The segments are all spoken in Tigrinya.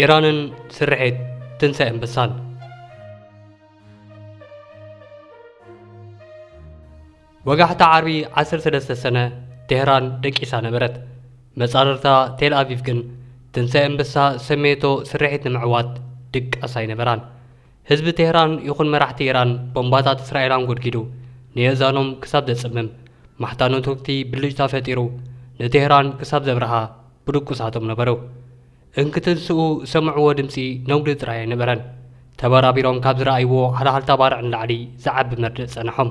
ኢራንን ስርሒት ትንሳኤ ኣንበሳን። ወጋሕታ ዓርቢ ዓሰርተ ሰለስተ ሰነ ቴህራን ደቂሳ ነበረት። መጻርርታ ቴል ኣቪቭ ግን ትንሳኤ ኣንበሳ ሰመየቶ ስርሒት ንምዕዋት ድቃስ ኣይነበራን። ህዝቢ ቴህራን ይኹን መራሕቲ ኢራን ቦምባታት እስራኤል ኣንጎድጊዱ ንየዛኖም ክሳብ ዘጽምም፣ ማሕታኖ ተኩቲ ብልጭታ ፈጢሩ ንቴህራን ክሳብ ዘብርሃ ብድቁሳቶም ነበሩ። እንክትንስኡ ዝሰምዕዎ ድምጺ ነጉዲ ጥራይ ኣይነበረን። ተበራቢሮም ካብ ዝረኣይዎ ሃልሃልታ ባርዕ ንላዕሊ ዝዓቢ መርድእ ጸናሖም።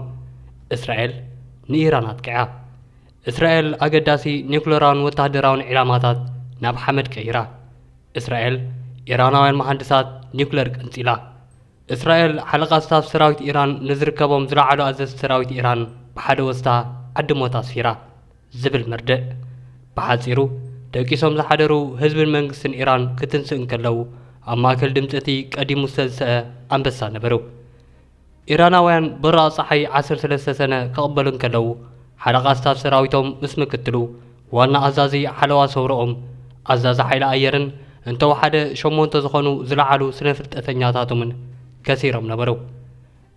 እስራኤል ንኢራን ኣጥቂዓ። እስራኤል ኣገዳሲ ኒውክለራውን ወተሃደራውን ዒላማታት ናብ ሓመድ ቀይራ። እስራኤል ኢራናውያን መሃንድሳት ኒውክለር ቀንጺላ። እስራኤል ሓለቓ ስታፍ ሰራዊት ኢራን ንዝርከቦም ዝለዓሉ ኣዘዝቲ ሰራዊት ኢራን ብሓደ ወስታ ዓዲ ሞት ኣስፊራ ዝብል መርድእ። ብሓጺሩ፣ ደቂሶም ዝሓደሩ ህዝብን መንግስትን ኢራን ክትንስእ እንከለዉ፣ ኣብ ማእከል ድምጺ እቲ ቀዲሙ ዝተንስአ ኣንበሳ ነበሩ። ኢራናውያን ብራቕ ጸሓይ ዓሰርተ ሰለስተ ሰነ ክቕበሉ እንከለዉ፣ ሓለቓ ስታፍ ሰራዊቶም ምስ ምክትሉ፣ ዋና ኣዛዚ ሓለዋ ሰውረኦም፣ ኣዛዚ ሓይሊ ኣየርን እንተወሓደ ሸሞንተ ዝኾኑ ዝለዓሉ ስነ ፍልጠተኛታቶምን ከሲሮም ነበሩ።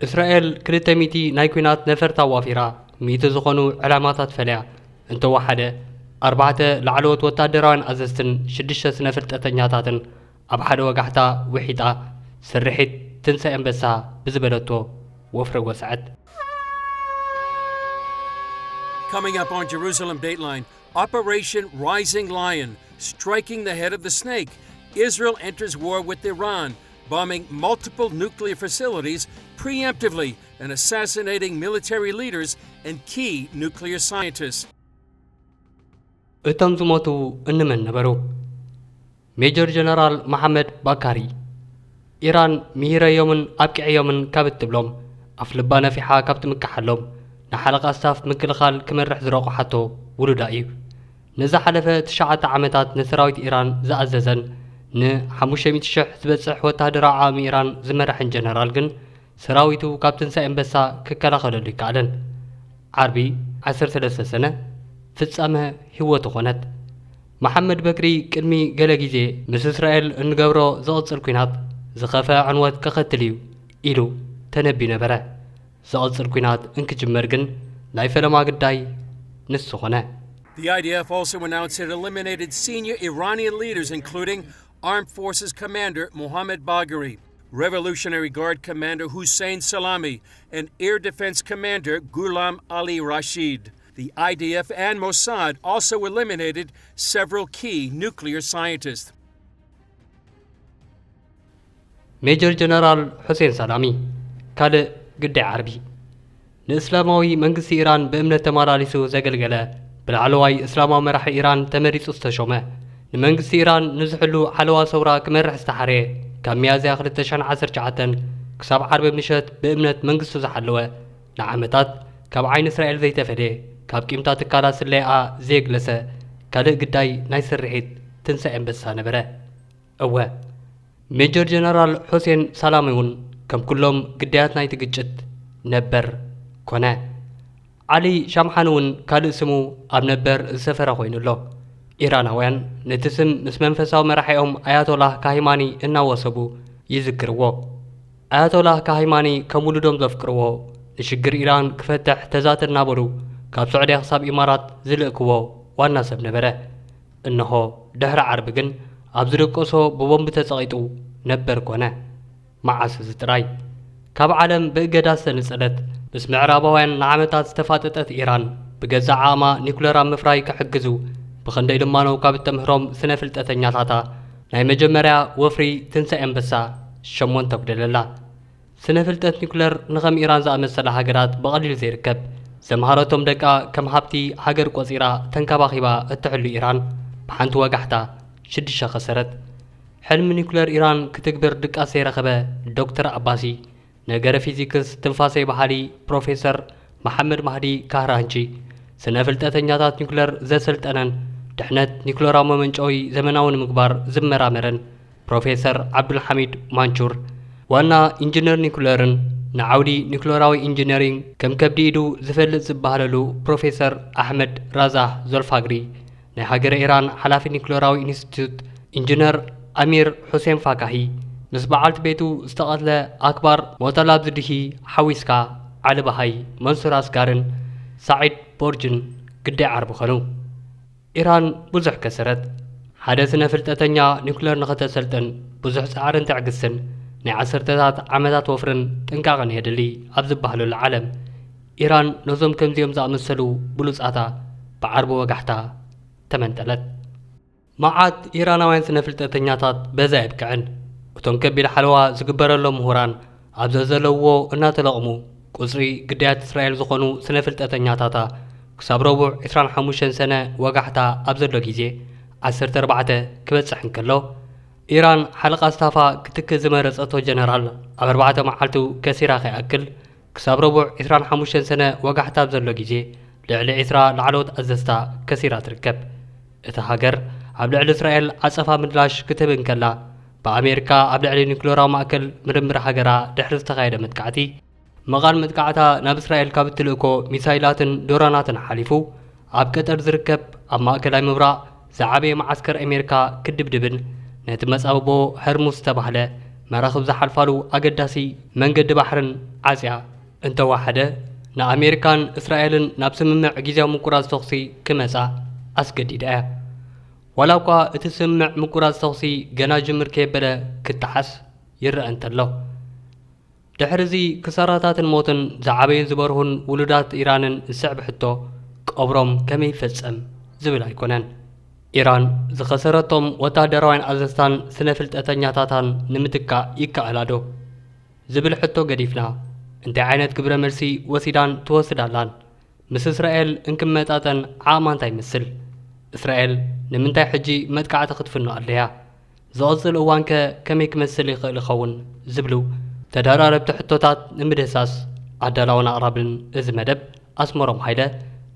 እስራኤል ክልተ ሚእቲ ናይ ኲናት ነፈርቲ ኣዋፊራ፣ ሚእቲ ዝኾኑ ዕላማታት ፈለያ፣ እንተወሓደ ኣርባዕተ ላዕለዎት ወታደራውያን ኣዘዝትን ሽዱሽተ ስነ ፍልጠተኛታትን ኣብ ሓደ ወጋሕታ ውሒጣ፣ ስርሒት ትንሳኤ ኣንበሳ ብዝበለቶ ወፍሪ ወስዐት። Coming up on Jerusalem Dateline, Operation Rising Lion, striking the head of the snake. Israel enters war with Iran, bombing multiple nuclear facilities preemptively and assassinating military leaders and key nuclear scientists. እቶም ዝሞቱ እንመን ነበሩ? ሜጀር ጀነራል መሓመድ ባካሪ። ኢራን ምሂረዮምን ኣብቂዐዮምን ካብ እትብሎም፣ ኣፍልባ ነፊሓ ካብ ትምክሓሎም፣ ንሓለቓ ስታፍ ምክልኻል ክመርሕ ዝረቑሓቶ ውሉዳ እዩ። ንዝሓለፈ ትሽዓተ ዓመታት ንሰራዊት ኢራን ዝኣዘዘን ንሓሙሽተ ሚእቲ ሽሕ ዝበጽሕ ወተሃደራዊ ዓቕሚ ኢራን ዝመርሕን ጀነራል ግን፣ ሰራዊቱ ካብ ትንሳኤ ኣንበሳ ክከላኸለሉ ኣይከኣለን። ዓርቢ ዓሰርተ ሰለስተ ሰነ ፍጻመ ህይወቱ ኾነት። መሓመድ በክሪ ቅድሚ ገለ ግዜ ምስ እስራኤል እንገብሮ ዝቕጽል ኲናት ዝኸፍአ ዕንወት ከኸትል እዩ ኢሉ ተነብዩ ነበረ። ዝቕጽል ኲናት እንክጅመር ግን ናይ ፈለማ ግዳይ ንሱ ኾነ። The I D F also announced it eliminated senior Iranian leaders, including Armed Forces Commander Mohammad Bagheri, Revolutionary Guard Commander Hussein Salami, and Air Defense Commander Ghulam Ali Rashid. The I D F and Mossad also eliminated several key nuclear scientists. ሜጀር ጀነራል ሑሴን ሳላሚ። ካልእ ግዳይ ዓርቢ። ንእስላማዊ መንግስቲ ኢራን ብእምነት ተመላሊሱ ዘገልገለ፣ ብላዕለዋይ እስላማዊ መራሒ ኢራን ተመሪጹ ዝተሾመ፣ ንመንግስቲ ኢራን ንዝሕሉ ሓለዋ ሰውራ ክመርሕ ዝተሓርየ፣ ካብ ሚያዝያ ክልተ ሽሕን ዓሰርተ ትሽዓተን ክሳብ ዓርቢ ምሸት ብእምነት መንግስቱ ዝሓለወ፣ ንዓመታት ካብ ዓይኒ እስራኤል ዘይተፈልየ፣ ካብ ቂምታ ትካላት ስለያ ዘየግለሰ፣ ካልእ ግዳይ ናይ ስርሒት ትንሳኤ ኣንበሳ ነበረ። እወ፣ ሜጀር ጀነራል ሑሴን ሳላሚ እውን ከም ኩሎም ግዳያት ናይቲ ግጭት ነበር ኮነ። ዓሊ ሻምሓን እውን ካልእ ስሙ ኣብ ነበር ዝሰፈረ ኮይኑ ኣሎ። ኢራናውያን ነቲ ስም ምስ መንፈሳዊ መራሒኦም ኣያቶላህ ካሂማኒ እናወሰቡ ይዝክርዎ። ኣያቶላህ ካሂማኒ ከም ውሉዶም ዘፍቅርዎ፣ ንሽግር ኢራን ክፈትሕ ተዛተ እናበሉ ካብ ስዑድያ ክሳብ ኢማራት ዝልእክዎ ዋና ሰብ ነበረ። እንሆ ድሕሪ ዓርቢ ግን ኣብ ዝደቀሶ ብቦምብ ተጸቒጡ ነበር ኮነ። መዓስ እዚ ጥራይ? ካብ ዓለም ብእገዳ ዝተነጸለት፣ ምስ ምዕራባውያን ንዓመታት ዝተፋጠጠት ኢራን፣ ብገዛእ ዓቕማ ኒኩለር ኣብ ምፍራይ ክሕግዙ ብኽንደይ ልማኖ ካብ እተምህሮም ስነ ፍልጠተኛታታ ናይ መጀመርያ ወፍሪ ትንሳኤ ኣንበሳ ሸሞንተ ኣጉደለላ። ስነ ፍልጠት ኒኩለር ንኸም ኢራን ዝኣመሰላ ሃገራት ብቐሊል ዘይርከብ፣ ዘምሃረቶም ደቃ ከም ሃብቲ ሃገር ቆጺራ ተንከባኺባ እትሕሉ ኢራን፣ ብሓንቲ ወጋሕታ ሽዱሽተ ከሰረት። ሕልሚ ኒኩለር ኢራን ክትግብር ድቃስ ዘይረኸበ ዶክተር ኣባሲ፣ ነገረ ፊዚክስ ትንፋሰይ በሃሊ ፕሮፌሰር መሓመድ ማህዲ ካህራንቺ፣ ስነ ፍልጠተኛታት ኒኩለር ዘሰልጠነን ድሕነት ኒኩለራዊ መመንጨዊ ዘመናዊ ንምግባር ዝመራመረን ፕሮፌሰር ዓብዱልሓሚድ ማንቹር፣ ዋና ኢንጂነር ኒኩለርን ንዓውዲ ኒኩለራዊ ኢንጂነሪንግ ከም ከብዲ ኢዱ ዝፈልጥ ዝበሃለሉ ፕሮፌሰር ኣሕመድ ራዛህ ዞልፋግሪ፣ ናይ ሃገረ ኢራን ሓላፊ ኒኩለራዊ ኢንስቲትዩት ኢንጂነር ኣሚር ሑሴን ፋካሂ፣ ምስ በዓልቲ ቤቱ ዝተቐትለ ኣክባር ሞጠላብ ዝድሂ ሓዊስካ፣ ዓሊ ባሃይ፣ መንሱር ኣስጋርን ሳዒድ ቦርጅን ግዳይ ዓርቢ ኾኑ። ኢራን ብዙሕ ከሰረት። ሓደ ስነ ፍልጠተኛ ኒውክለር ንኸተሰልጥን ብዙሕ ጻዕርን ትዕግስትን ናይ ዓሰርተታት ዓመታት ወፍርን ጥንቃቕን የድሊ ኣብ ዝበሃለሉ ዓለም፣ ኢራን ነዞም ከምዚኦም ዝኣመሰሉ ብሉጻታ ብዓርቢ ወጋሕታ ተመንጠለት። መዓት ኢራናውያን ስነ ፍልጠተኛታት በዚ ኣየብቅዕን። እቶም ከቢድ ሓለዋ ዝግበረሎም ምሁራን ኣብ ዘዘለውዎ እናተለቕሙ፣ ቁጽሪ ግዳያት እስራኤል ዝኾኑ ስነ ፍልጠተኛታታ ክሳብ ረቡዕ ዕስራን ሓሙሽተን ሰነ ወጋሕታ ኣብ ዘሎ ግዜ ዓሰርተ ኣርባዕተ ክበጽሕ እንከሎ፣ ኢራን ሓለቓ ስታፋ ክትክእ ዝመረጸቶ ጀነራል ኣብ ኣርባዕተ መዓልቱ ከሲራ ከይኣክል፣ ክሳብ ረቡዕ ዕስራን ሓሙሽተን ሰነ ወጋሕታ ኣብ ዘሎ ግዜ ልዕሊ ዕስራ ላዕለዎት ኣዘዝታ ከሲራ ትርከብ። እታ ሃገር ኣብ ልዕሊ እስራኤል ዓጸፋ ምላሽ ክትህብ እንከላ፣ ብኣሜሪካ ኣብ ልዕሊ ኒውክለራዊ ማእከል ምርምር ሃገራ ድሕሪ ዝተኻየደ መጥቃዕቲ፣ መቓን መጥቃዕታ ናብ እስራኤል ካብ እትልእኮ ሚሳይላትን ድሮናትን ሓሊፉ፣ ኣብ ቀጠር ዝርከብ ኣብ ማእከላይ ምብራቕ ዝዓበየ መዓስከር ኣሜሪካ ክድብድብን ነቲ መጻብቦ ሀርሙዝ ዝተባህለ መራኽብ ዝሓልፋሉ ኣገዳሲ መንገዲ ባሕርን ዓጽያ፣ እንተወሓደ ንኣሜሪካን እስራኤልን ናብ ስምምዕ ግዜያዊ ምቁራጽ ተኹሲ ክመጻ ኣስገዲዳ እያ። ዋላ እኳ እቲ ስምምዕ ምቁራጽ ተኹሲ ገና ጅምር ከየበለ ክጠሓስ ይረአ እንተሎ፣ ድሕሪ እዚ ክሳራታትን ሞትን ዝዓበዩን ዝበርሁን ውሉዳት ኢራንን ዝስዕብ ሕቶ፣ ቀብሮም ከመይ ይፈጸም ዝብል ኣይኮነን። ኢራን ዝኸሰረቶም ወታደራውያን ኣዘዝታን ስነ ፍልጠተኛታታን ንምትካእ ይከኣላ ዶ ዝብል ሕቶ ገዲፍና፣ እንታይ ዓይነት ግብረ መልሲ ወሲዳን ትወስድ ኣላን? ምስ እስራኤል እንክመጣጠን ዓቕማ እንታይ ይመስል? እስራኤል ንምንታይ ሕጂ መጥቃዕቲ ክትፍኖ ኣድለያ? ዝቕጽል እዋንከ ከመይ ክመስል ይኽእል ይኸውን? ዝብሉ ተደራረብቲ ሕቶታት ንምድህሳስ ኣዳላውን ኣቕራብን እዚ መደብ ኣስመሮም ሃይለ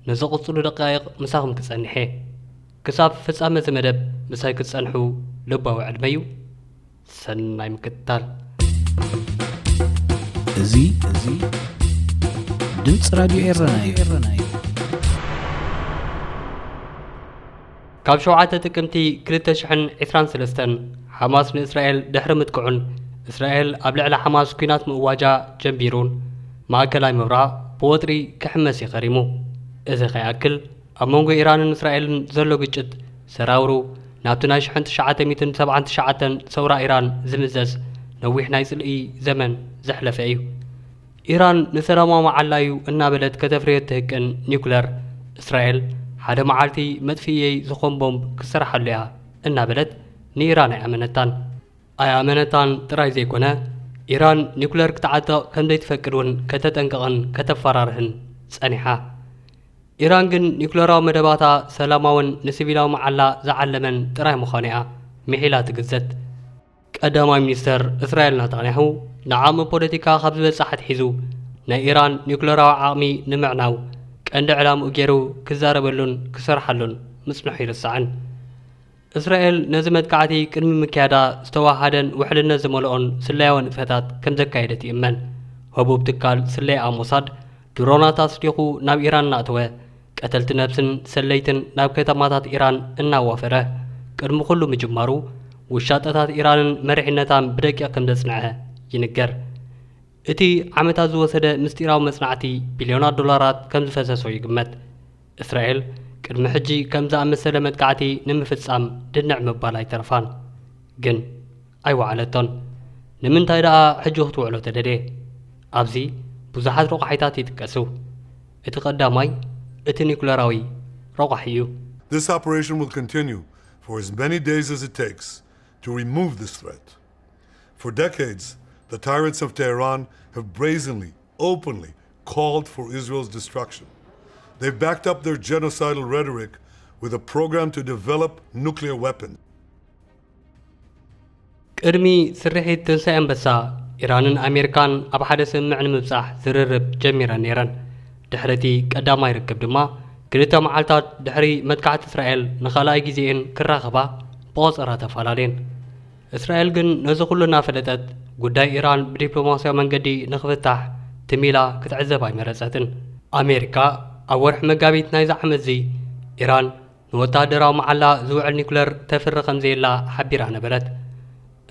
ንዝቕጽሉ ደቃይቕ ምሳኹም ክጸንሕ እየ። ክሳብ ፍጻመ እዚ መደብ ምሳይ ክትጸንሑ ልባዊ ዕድመ እዩ። ሰናይ ምክትታል። እዚ፣ እዚ ድምፂ ራድዮ ኤረና እዩ። ካብ ሸውዓተ ጥቅምቲ ክልተ ሽሕን ዕስራን ሰለስተን ሓማስ ንእስራኤል ድሕሪ ምጥቅዑን እስራኤል ኣብ ልዕሊ ሓማስ ኲናት ምእዋጃ ጀሚሩን ማእከላይ ምብራቕ ብወጥሪ ክሕመስ እዩ ከሪሙ። እዚ ከይኣክል ኣብ መንጎ ኢራንን እስራኤልን ዘሎ ግጭት ሰራውሩ ናብቲ ናይ ሽሕን ትሽዓተ ሚእትን ሰብዓን ትሽዓተን ሰውራ ኢራን ዝምዘዝ ነዊሕ ናይ ጽልኢ ዘመን ዘሕለፈ እዩ። ኢራን ንሰላማዊ መዓላ እዩ እናበለት ከተፍርዮ እትህቅን ኒውክለር፣ እስራኤል ሓደ መዓልቲ መጥፍእየይ ዝኾን ቦምብ ክሰርሓሉ እያ እናበለት ንኢራን ኣይኣመነታን። ኣይኣመነታን ጥራይ ዘይኮነ፣ ኢራን ኒውክለር ክትዓጥቕ ከም ዘይትፈቅድ እውን ከተጠንቅቕን ከተፈራርህን ጸኒሓ። ኢራን ግን ኒውክለራዊ መደባታ ሰላማውን ንሲቪላዊ መዓላ ዝዓለመን ጥራይ ምዃኑ እያ ምሒላ ትግዘት። ቀዳማይ ሚኒስተር እስራኤል ናታንያሁ ንዓቕሚ ፖለቲካ ካብ ዝበጽሕ ኣትሒዙ ናይ ኢራን ኒውክለራዊ ዓቕሚ ንምዕናው ቀንዲ ዕላምኡ ገይሩ ክዛረበሉን ክሰርሓሉን ምጽንሑ ኣይርሳዕን። እስራኤል ነዚ መጥቃዕቲ ቅድሚ ምክያዳ ዝተወሃደን ውሕልነት ዝመልኦን ስለያዊ ንጥፈታት ከም ዘካየደት ይእመን። ህቡብ ትካል ስለያ ሞሳድ ድሮናት ኣስሊኹ ናብ ኢራን እናእተወ፣ ቀተልቲ ነብስን ሰለይትን ናብ ከተማታት ኢራን እናዋፈረ፣ ቅድሚ ኩሉ ምጅማሩ ውሻጠታት ኢራንን መሪሕነታን ብደቂቕ ከም ዘጽንዐ ይንገር። እቲ ዓመታት ዝወሰደ ምስጢራዊ መጽናዕቲ ቢልዮናት ዶላራት ከም ዝፈሰሶ ይግመት። እስራኤል ቅድሚ ሕጂ ከም ዝኣመሰለ መጥቃዕቲ ንምፍጻም ድንዕ ምባል ኣይተርፋን። ግን ኣይወዓለቶን። ንምንታይ ደኣ ሕጂ ክትውዕሎ ተደልየ? ኣብዚ ብዙሓት ረቋሒታት ይጥቀሱ። እቲ ቀዳማይ እቲ ኒኩለራዊ ረቋሒ እዩ። This operation will continue for as many days as it takes to remove this threat. For decades, the tyrants of Tehran have brazenly, openly called for Israel's destruction. They've backed up their genocidal rhetoric with a program to develop nuclear weapons. ቅድሚ ስርሒት ትንሳኤ ኣንበሳ፣ ኢራንን ኣሜሪካን ኣብ ሓደ ስምምዕ ንምብጻሕ ዝርርብ ጀሚረን ነይረን። ድሕሪ እቲ ቀዳማይ ርክብ ድማ፣ ክልተ መዓልታት ድሕሪ መጥቃዕቲ እስራኤል ንኻልኣይ ግዜኤን ክራኸባ ብቖጸራ ተፈላለየን። እስራኤል ግን ነዚ ኩሉ እናፈለጠት፣ ጉዳይ ኢራን ብዲፕሎማስያዊ መንገዲ ንኽፍታሕ ትም ኢላ ክትዕዘብ ኣይመረጸትን። ኣሜሪካ ኣብ ወርሒ መጋቢት ናይዚ ዓመትዚ፣ ኢራን ንወተሃደራዊ መዓላ ዝውዕል ኒኩለር ተፍሪ ከም ዘየላ ሓቢራ ነበረት።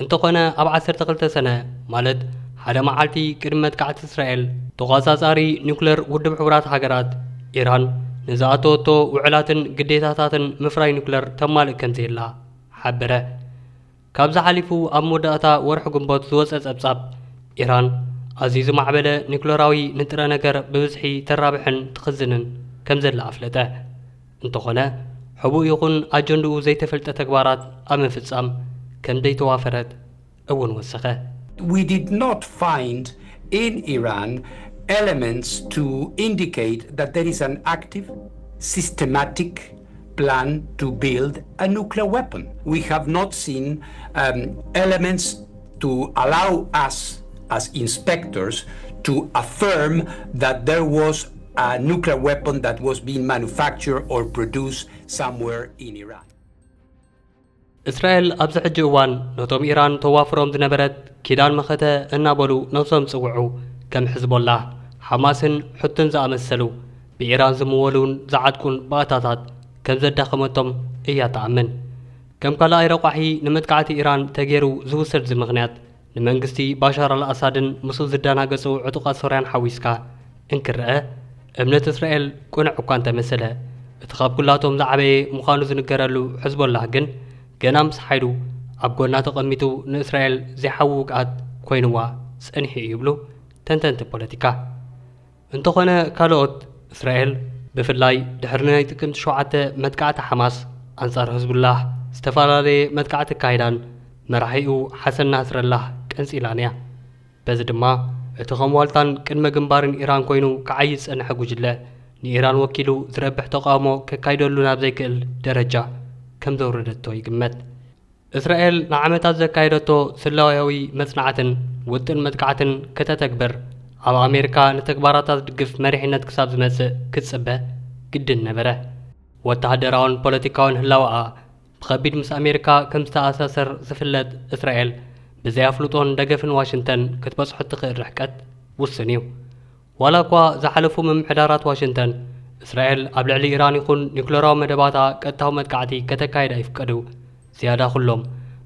እንተኾነ ኣብ ዓሰርተ ክልተ ሰነ፣ ማለት ሓደ መዓልቲ ቅድሚ መጥቃዕቲ እስራኤል፣ ተቖጻጻሪ ኒውክለር ውድብ ሕቡራት ሃገራት፣ ኢራን ንዝኣተወቶ ውዕላትን ግዴታታትን ምፍራይ ኒውክለር ተማልእ ከም ዘየላ ሓበረ። ካብዚ ሓሊፉ ኣብ መወዳእታ ወርሒ ግንቦት ዝወጸ ጸብጻብ፣ ኢራን ኣዝዩ ዝማዕበለ ኒውክለራዊ ንጥረ ነገር ብብዝሒ ተራብሕን ትኽዝንን ከም ዘላ ኣፍለጠ። እንተኾነ፣ ሕቡእ ይኹን ኣጀንድኡ ዘይተፈልጠ ተግባራት ኣብ ምፍጻም ከም ዘይተዋፈረት እውን ወሰኸ። We did not find in Iran elements to indicate that there is an active, systematic plan to build a nuclear weapon. We have not seen um, elements to allow us as inspectors to affirm that there was a nuclear weapon that was being manufactured or produced somewhere in Iran. እስራኤል ኣብዚ ሕጂ እዋን ነቶም ኢራን ተዋፍሮም ዝነበረት ኪዳን መኸተ እናበሉ ነብሶም ዝጽውዑ ከም ሕዝቦላህ፣ ሓማስን ሑትን ዝኣመሰሉ ብኢራን ዝምወሉን ዝዓጥቁን ባእታታት ከም ዘዳኸመቶም እያ ትኣምን። ከም ካልኣይ ረቋሒ ንመጥቃዕቲ ኢራን ተገይሩ ዝውሰድ እዚ ምኽንያት ንመንግስቲ ባሻር ኣልኣሳድን ምስኡ ዝደናገጹ ዕጡቓት ሶርያን ሓዊስካ እንክረአ፣ እምነት እስራኤል ቅኑዕ እኳ እንተመሰለ፣ እቲ ካብ ኩላቶም ዝዓበየ ምዃኑ ዝንገረሉ ሕዝቦላህ ግን ገና ምስ ሓይሉ ኣብ ጎና ተቐሚጡ ንእስራኤል ዘይሓዊ ውግኣት ኮይንዋ ጸኒሑ እዩ ይብሉ ተንተንቲ ፖለቲካ። እንተኾነ ካልኦት፣ እስራኤል ብፍላይ ድሕሪ ናይ ጥቅምቲ ሸውዓተ መጥቃዕቲ ሓማስ ኣንጻር ህዝቡላህ ዝተፈላለየ መጥቃዕቲ ኣካይዳን መራሒኡ ሓሰን ናስረላህ ቀንጺላን እያ። በዚ ድማ እቲ ከም ዋልታን ቅድመ ግንባርን ኢራን ኮይኑ ክዓዪ ዝጸንሐ ጉጅለ ንኢራን ወኪሉ ዝረብሕ ተቃውሞ ከካይደሉ ናብ ዘይክእል ደረጃ ከም ዘውረደቶ ይግመት። እስራኤል ንዓመታት ዘካየደቶ ስለያዊ መጽናዕትን ውጥን መጥቃዕትን ከተተግብር ኣብ ኣሜሪካ ንተግባራታ ዝድግፍ መሪሕነት ክሳብ ዝመጽእ ክትጽበ ግድን ነበረ። ወተሃደራውን ፖለቲካውን ህላወኣ ብኸቢድ ምስ ኣሜሪካ ከም ዝተኣሳሰር ዝፍለጥ እስራኤል ብዘይ ኣፍልጦን ደገፍን ዋሽንግተን ክትበጽሖ እትኽእል ርሕቀት ውሱን እዩ። ዋላ እኳ ዝሓለፉ ምምሕዳራት ዋሽንግተን እስራኤል ኣብ ልዕሊ ኢራን ይኹን ኒውክለራዊ መደባታ ቀጥታዊ መጥቃዕቲ ከተካይድ ኣይፍቀዱ፣ ዝያዳ ኩሎም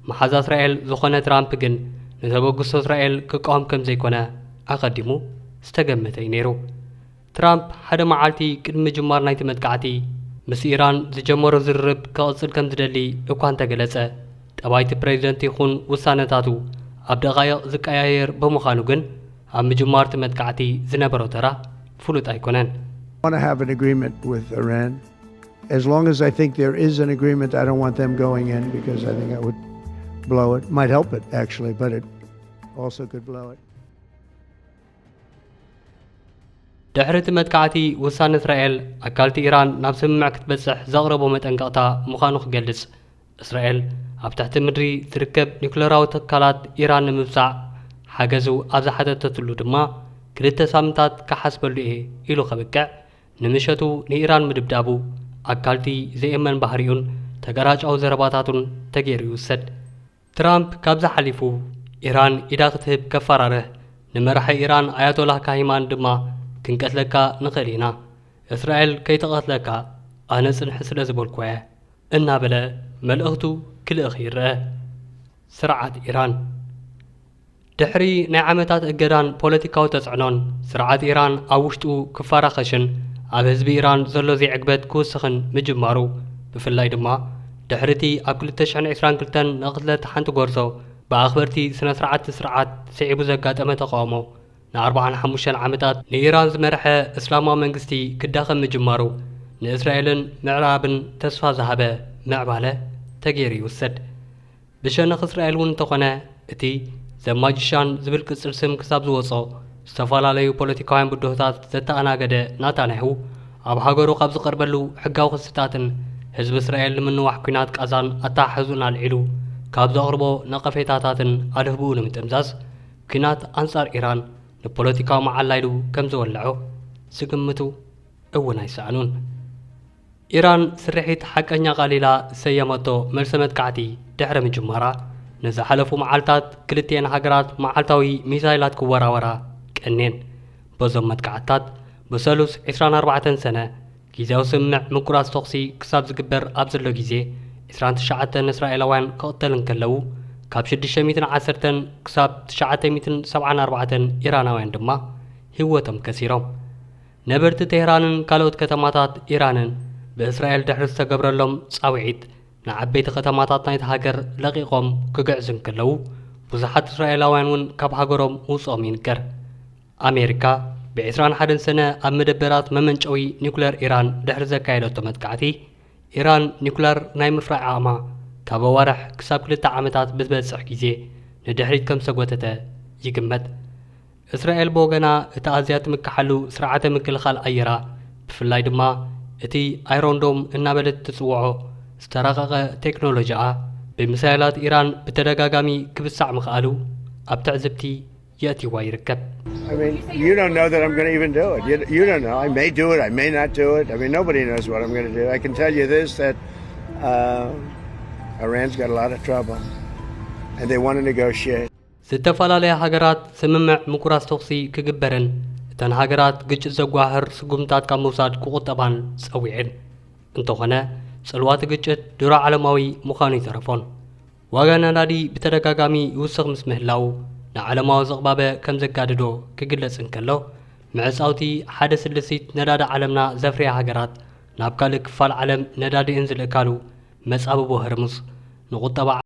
መሓዛ እስራኤል ዝኾነ ትራምፕ ግን ንተበግሶ እስራኤል ክቃወም ከም ዘይኮነ ኣቐዲሙ ዝተገመተ እዩ ነይሩ። ትራምፕ ሓደ መዓልቲ ቅድሚ ምጅማር ናይቲ መጥቃዕቲ ምስ ኢራን ዝጀመሮ ዝርርብ ክቕጽል ከም ዝደሊ እኳ እንተገለጸ፣ ጠባይቲ ፕሬዚደንት ይኹን ውሳነታቱ ኣብ ደቓይቕ ዝቀያየር ብምዃኑ ግን ኣብ ምጅማር እቲ መጥቃዕቲ ዝነበሮ ተራ ፍሉጥ ኣይኮነን። want to have an agreement with Iran. As long as I think there is an agreement, I don't want them going in because I think that would blow it. Might help it, actually, but it also could blow it. ድሕሪ እቲ መጥቃዕቲ ውሳነ እስራኤል ኣካልቲ ኢራን ናብ ስምምዕ ክትበጽሕ ዘቕረቦ መጠንቀቕታ ምዃኑ ክገልጽ፣ እስራኤል ኣብ ትሕቲ ምድሪ ዝርከብ ኒውክለራዊ ትካላት ኢራን ንምብጻዕ ሓገዙ ኣብ ዝሓተተትሉ ድማ ክልተ ሳምንታት ክሓስበሉ እየ ኢሉ ከብቅዕ፣ ንምሸቱ ንኢራን ምድብዳቡ ኣካልቲ ዘየመን ባህሪኡን ተገራጫዊ ዘረባታቱን ተገይሩ ይውሰድ። ትራምፕ ካብዚ ሓሊፉ ኢራን ኢዳ ክትህብ ከፈራርህ፣ ንመራሒ ኢራን ኣያቶላህ ካሂማን ድማ ክንቀትለካ ንኽእል ኢና፣ እስራኤል ከይትቐትለካ ኣነ ጽንሒ ስለ ዝበልኩ እየ እናበለ መልእኽቱ ክልእኽ ይረአ። ስርዓት ኢራን ድሕሪ ናይ ዓመታት እገዳን ፖለቲካዊ ተጽዕኖን ስርዓት ኢራን ኣብ ውሽጡ ክፈራኸሽን ኣብ ህዝቢ ኢራን ዘሎ ዘይዕግበት ክውስኽን ምጅማሩ፣ ብፍላይ ድማ ድሕሪ እቲ ኣብ ክልተ ሽሕን ዕስራን ክልተን ንቕትለት ሓንቲ ጎርዞ ብኣኽበርቲ ስነ ስርዓት ስርዓት ስዒቡ ዘጋጠመ ተቃውሞ ንኣርባዓን ሓሙሽተን ዓመታት ንኢራን ዝመርሐ እስላማዊ መንግስቲ ክዳኸም ምጅማሩ ንእስራኤልን ምዕራብን ተስፋ ዝሃበ ምዕባለ ተገይሩ ይውሰድ። ብሸነኽ እስራኤል እውን እንተኾነ እቲ ዘማጅሻን ዝብል ቅጽል ስም ክሳብ ዝወጾ ዝተፈላለዩ ፖለቲካውያን ብድሆታት ዘተኣናገደ ናታንያሁ ኣብ ሃገሩ ካብ ዝቐርበሉ ሕጋዊ ክስታትን ህዝቢ እስራኤል ንምንዋሕ ኲናት ቃዛን ኣተሓሕዙን ኣልዒሉ ካብ ዘቕርቦ ነቐፌታታትን ኣድህብኡ ንምጥምዛዝ ኲናት ኣንጻር ኢራን ንፖለቲካዊ መዓላ ኢሉ ከም ዝወለዖ ዝግምቱ እውን ኣይሰኣኑን። ኢራን ስርሒት ሓቀኛ ቃል ኢላ ዝሰየመቶ መልሰ መጥቃዕቲ ድሕሪ ምጅማራ ንዝሓለፉ መዓልታት ክልቲኤን ሃገራት መዓልታዊ ሚሳይላት ክወራወራ ቀንየን። በዞም መጥቃዕትታት ብሰሉስ ዕስራን ኣርባዕተን ሰነ ግዝያዊ ስምምዕ ምቁራጽ ተኹሲ ክሳብ ዝግበር ኣብ ዘሎ ግዜ ዕስራን ትሽዓተን እስራኤላውያን ክቕተል እንከለዉ ካብ ሽዱሽተ ሚእትን ዓሰርተን ክሳብ ትሽዓተ ሚእትን ሰብዓን ኣርባዕተን ኢራናውያን ድማ ህይወቶም ከሲሮም። ነበርቲ ቴህራንን ካልኦት ከተማታት ኢራንን ብእስራኤል ድሕሪ ዝተገብረሎም ጻውዒት ንዓበይቲ ከተማታት ናይቲ ሃገር ለቒቖም ክግዕዙ እንከለዉ፣ ብዙሓት እስራኤላውያን እውን ካብ ሃገሮም ምውጽኦም ይንገር። ኣሜሪካ ብዕስራን ሓደን ሰነ ኣብ መደበራት መመንጨዊ ኒኩለር ኢራን ድሕሪ ዘካየደቶ መጥቃዕቲ፣ ኢራን ኒኩለር ናይ ምፍራይ ዓቕማ ካብ ኣዋርሕ ክሳብ ክልተ ዓመታት ብዝበጽሕ ግዜ ንድሕሪት ከም ዝተጎተተ ይግመት። እስራኤል ብወገና፣ እቲ ኣዝያ ትምክሓሉ ስርዓተ ምክልኻል ኣየራ፣ ብፍላይ ድማ እቲ ኣይሮንዶም እናበለት ትጽውዖ ዝተራቐቐ ቴክኖሎጂኣ፣ ብሚሳይላት ኢራን ብተደጋጋሚ ክብሳዕ ምኽኣሉ ኣብ ትዕዝብቲ የእትይዋ ይርከብ። I mean, you don't know that I'm going to even do it. You, you don't know. I may do it. I may not do it. I mean, nobody knows what I'm going to do. I can tell you this, that uh, Iran's got a lot of trouble, and they want to negotiate. ዝተፈላለያ ሃገራት ስምምዕ ምቁራጽ ተኹሲ ክግበርን እተን ሃገራት ግጭት ዘጓህር ስጉምታት ካብ ምውሳድ ክቑጠባን ጸዊዐን። እንተኾነ፣ ጽልዋ እቲ ግጭት ድሮ ዓለማዊ ምዃኑ ይተረፎን። ዋጋ ነዳዲ ብተደጋጋሚ ይውስኽ ምስ ምህላዉ፣ ንዓለማዊ ዝቕባበ ከም ዘጋድዶ ክግለጽ እንከሎ፣ ምዕጻውቲ ሓደ ስልሲት ነዳዲ ዓለምና ዘፍርያ ሃገራት ናብ ካልእ ክፋል ዓለም ነዳዲእን ዝልእካሉ መጻብቦ ህርሙዝ ንቁጠባ